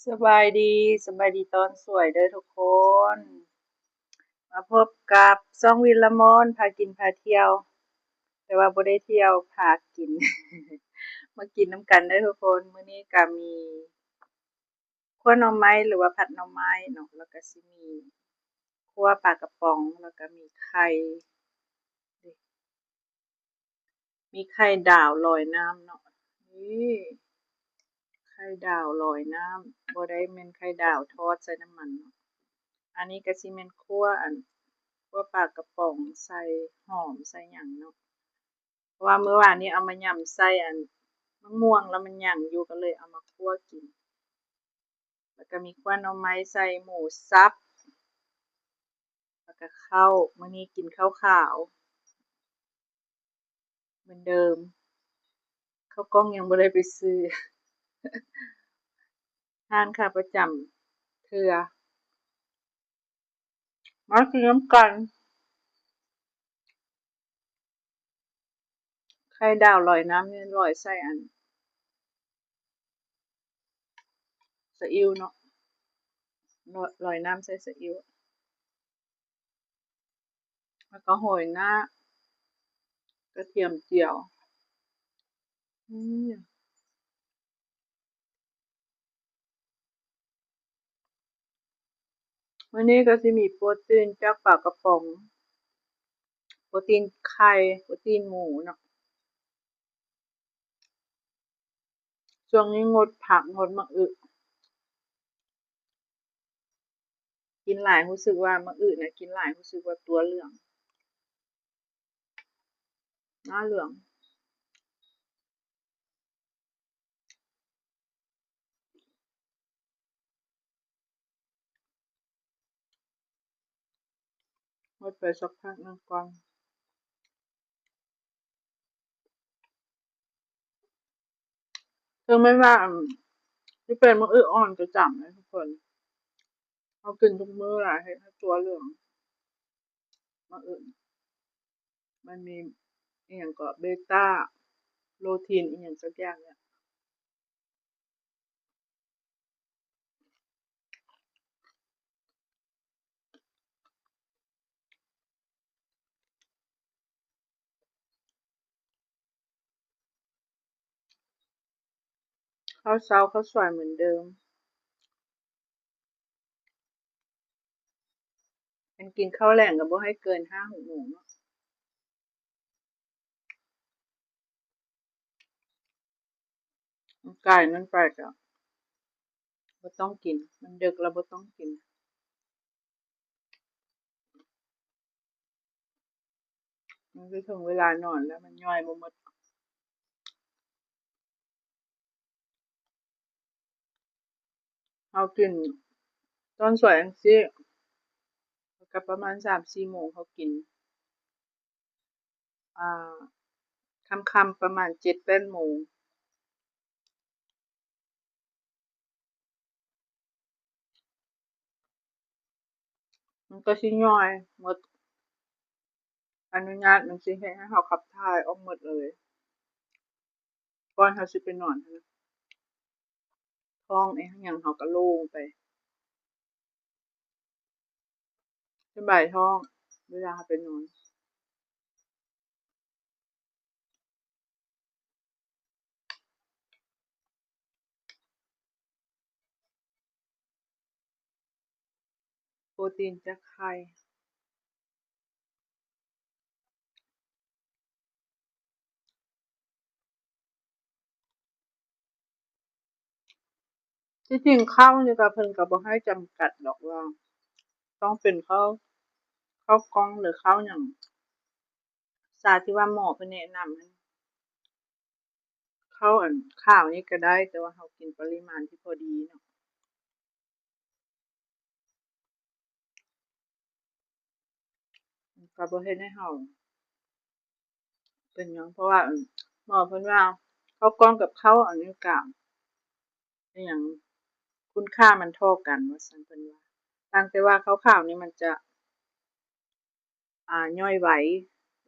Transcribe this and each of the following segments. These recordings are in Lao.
ສະບາຍດີ, ສະບາຍດີຕອນສວຍເດີທຸກຄົນ. ມາພົບກັບຊ່ອງວິລະມອນ ພາກິນພາທ່ຽວ, ແຕ່ວ່າບໍ່ໄດ້ທ່ຽວ, ພາກິນ. ມາກິນນຳກັນເດີທຸກຄົນ. ມື້ນີ້ກະມີຂົ້ວໜໍ່ໄມ້ ຫຼືວ່າຜັດໜໍ່ໄມ້ເນາະ, ແລ້ວກະຊິມີຂົ້ວປາກະປ໋ອງ, ແລ້ວກະມີໄຂ່ ມີໄຂ່ດາວລອຍນ້ຳເນາະ. ນີ້ ໄຂ່ດາວລອຍນ້ຳ, ບໍ່ໄດ້ແມ່ນໄຂ່ດາວທອດໃສ່ນ້ຳມັນເນາະ. ອັນນີ້ກະຊິແມ່ນຂົ້ວ ອັນ ຂົ້ວປາກະປ໋ອງ ໃສ່ຫອມໃສ່ຫຍັງເນາະ. ເພາະວ່າມື້ວານນີ້ເອົາມາຫຍ້ຳໃສ່ ອັນ ມະມ່ວງ ແລ້ວມັນຍັງຢູ່, ກະເລີຍເອົາມາຂົ້ວກິນ. ແລ້ວກະມີຂົ້ວໜໍ່ໄມ້ໃສ່ໝູສັບ ແລ້ວກະເຂົ້າ. ມື້ນີ້ກິນເຂົ້າຂາວເໝືອນເດີມ. ເຂົ້າກ່ອງຍັງບໍ່ໄດ້ໄປຊື້, ຮ້ານຂາປະຈຳເທື່ອ. ມາກິນນຳກັນ. ໄຂ່ດາວລອຍນ້ຳນີ້ລອຍໃສ່ອັນ ຊະອິ້ວເນາະ, ລອຍ ລອຍນ້ຳໃສ່ຊະອິ້ວ, ແລ້ວກໍໂຮຍໜ້າກະທຽມຈຽວ. ອືມ. ມື້ນີ້ກໍຊິມີໂປຣຕີນຈາກປາກະປ໋ອງ, ໂປຣຕີນໄຂ່, ໂປຣຕີນໝູເນາະ. ຊ່ວງນີ້ງົດຜັກ, ງົດໝາກອຶ. ກິນຫຼາຍຮູ້ສຶກວ່າ ໝາກອຶນະ ກິນຫຼາຍຮູ້ສຶກວ່າຕົວເຫຼືອງ, ໜ້າເຫຼືອງ. ງົດໄປສັກພັກໜຶ່ງກ່ອນ. ເຖິງແມ່ນວ່າ ອັນ ຊິເປັນໝາກອຶອ່ອນກໍຕາມເດີທຸກຄົນ, ເຮົາກິນທຸກມື້ລະ ເຮັດໃຫ້ຕົວເຫຼືອງ. ໝາກອຶ ມັນມີອີ່ຫຍັງເກາະ ເບຕ້າ ໂກຣທີນ ອີ່ຫຍັງສັກຢ່າງນີ້. ເຂົ້າເຊົ້າເຂົ້າສວຍເໝືອນເດີມ. ອັນ ກິນເຂົ້າແລງກໍບໍ່ໃຫ້ເກີນຫ້າຫົກໂມງເນາະ. ມັນກາຍມັນໄປກໍບໍ່ຕ້ອງກິນ, ມັນເດິກແລ້ວບໍ່ຕ້ອງກິນ. ມັນຊິເຖິງເວລານອນແລ້ວ ມັນຍ່ອຍບໍ່ໝົດ. ເຮົາກິນຕອນສວຍຈັ່ງຊີ້ ກໍປະມານສາມສີ່ໂມງເຮົາກິນ. ອ່າ ຄ່ຳໆ ປະມານເຈັດແປດໂມງ ມັນກໍຊິຍ່ອຍໝົດ. ອະນຸຍາດມັນຊິເຮັດໃຫ້ເຮົາຂັບຖ່າຍອອກໝົດເລີຍ ກ່ອນເຮົາຊິໄປນອນຫັ້ນນະ. ທ້ອງອີ່ຫຍັງເຮົາກໍໂລ່ງໄປ. ສະບາຍທ້ອງເວລາເຮົາໄປນອນ. ໂປຣຕີນຈາກໄຂ່. ທີ່ຈິງເຂົ້ານີ້ກໍ ເພິ່ນກໍບໍ່ໃຫ້ຈຳກັດດອກວ່າຕ້ອງເປັນເຂົ້າ ເຂົ້າກ່ອງ ຫຼື ເຂົ້າຫຍັງ. ຊາທີ່ວ່າໝໍເພິ່ນແນະນຳຫັ້ນ ເຂົ້າອັນຂາວນີ້ກໍໄດ້ ແຕ່ວ່າເຮົາກິນປະລິມານທີ່ພໍດີເນາະ. ມັນກໍບໍ່ເຮັດໃຫ້ເຮົາເປັນຫຍັງ ເພາະວ່າ ອັນ ໝໍເພິ່ນວ່າເຂົ້າກ່ອງກັບເຂົ້າອັນນີ້ກະ ອີ່ຫຍັງ ຄຸນຄ່າມັນທໍ່ກັນວ່າຊັ້ນ ເພິ່ນວ່າ. ຕ່າງແຕ່ວ່າເຂົ້າຂາວນີ້ມັນຈະ ອ່າ ຍ່ອຍໄວ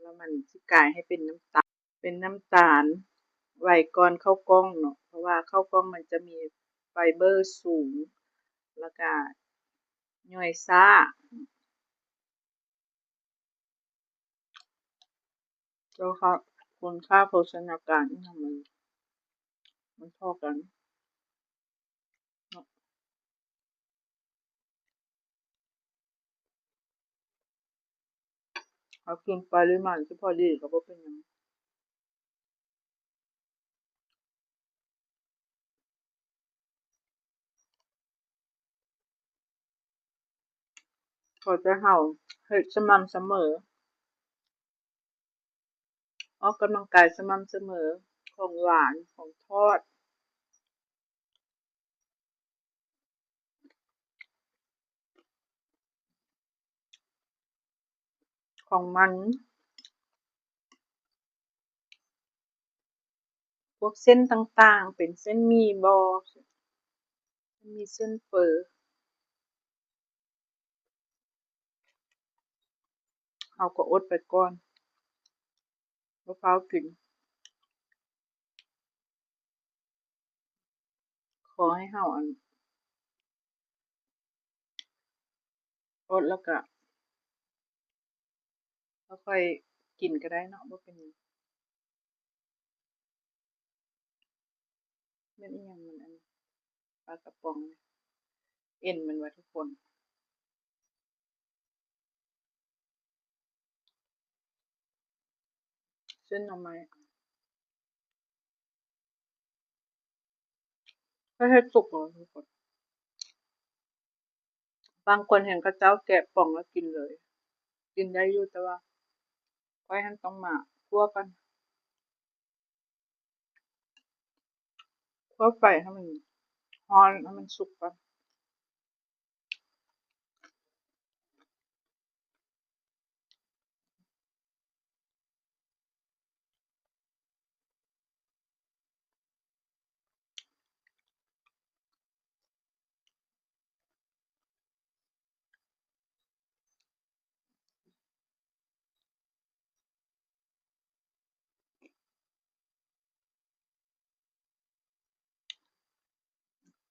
ແລ້ວມັນຊິກາຍໃຫ້ເປັນນ້ຳຕານ ເປັນນ້ຳຕານໄວກ່ອນເຂົ້າກ່ອງເນາະ ເພາະວ່າເຂົ້າກ່ອງມັນຈະມີ ໄຟເບີສູງ ແລ້ວກະຍ່ອຍຊ້າ. ແລ້ວກໍຄຸນຄ່າໂພຊະນາການອີ່ຫຍັງມັນ ມັນທໍ່ກັນເນາະ. ເຮົາກິນປະລິມານທີ່ພໍດີກໍບໍ່ເປັນຫຍັງ. ຂໍແຕ່ເຮົາເຮັດສະໝ່ຳສະເໝີ, ອອກກຳລັງກາຍສະໝ່ຳສະເໝີ, ຂອງຫວານ, ຂອງທອດ, ຂອງມັນ, ພວກເສັ້ນຕ່າງໆ ເປັນເສັ້ນໝີ່ບໍ, ມີເສັ້ນເຝີ, ເຮົາກໍອົດໄປກ່ອນ, ບໍ່ຟ້າວກິນ. ຂໍໃຫ້ເຮົາ ອັນ ອົດແລ້ວກະ ແລ້ວຄ່ອຍກິນກໍໄດ້ເນາະ, ບໍ່ເປັນຫຍັງ. ແມ່ນອີ່ຫຍັງມັນ ອັນ ປາກະປ໋ອງ ເອັນມັນວ່າທຸກຄົນ. ເສັ້ນໜໍ່ໄມ້ ຂ້ອຍເຮັດສຸກແລ້ວທຸກຄົນ. ບາງຄົນເຫັນເຂົາເຈົ້າແກະປ່ອງແລ້ວກິນເລີຍ, ກິນໄດ້ຢູ່, ແຕ່ວ່າຂ້ອຍຫັ້ນຕ້ອງມາຂົ້ວກ່ອນ. ຂົ້ວໄຟໃຫ້ມັນຮ້ອນ, ໃຫ້ມັນສຸກກ່ອນ.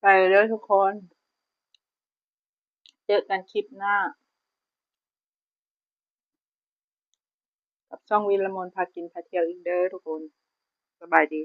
ໄປເດີ້ທຸກຄົນ, ເຈີກັນຄລິບໜ້າ ກັບຊ່ອງວິລະມົນພາກິນພາທ່ຽວອີກເດີ້ທຸກຄົນ. ສະບາຍດີ.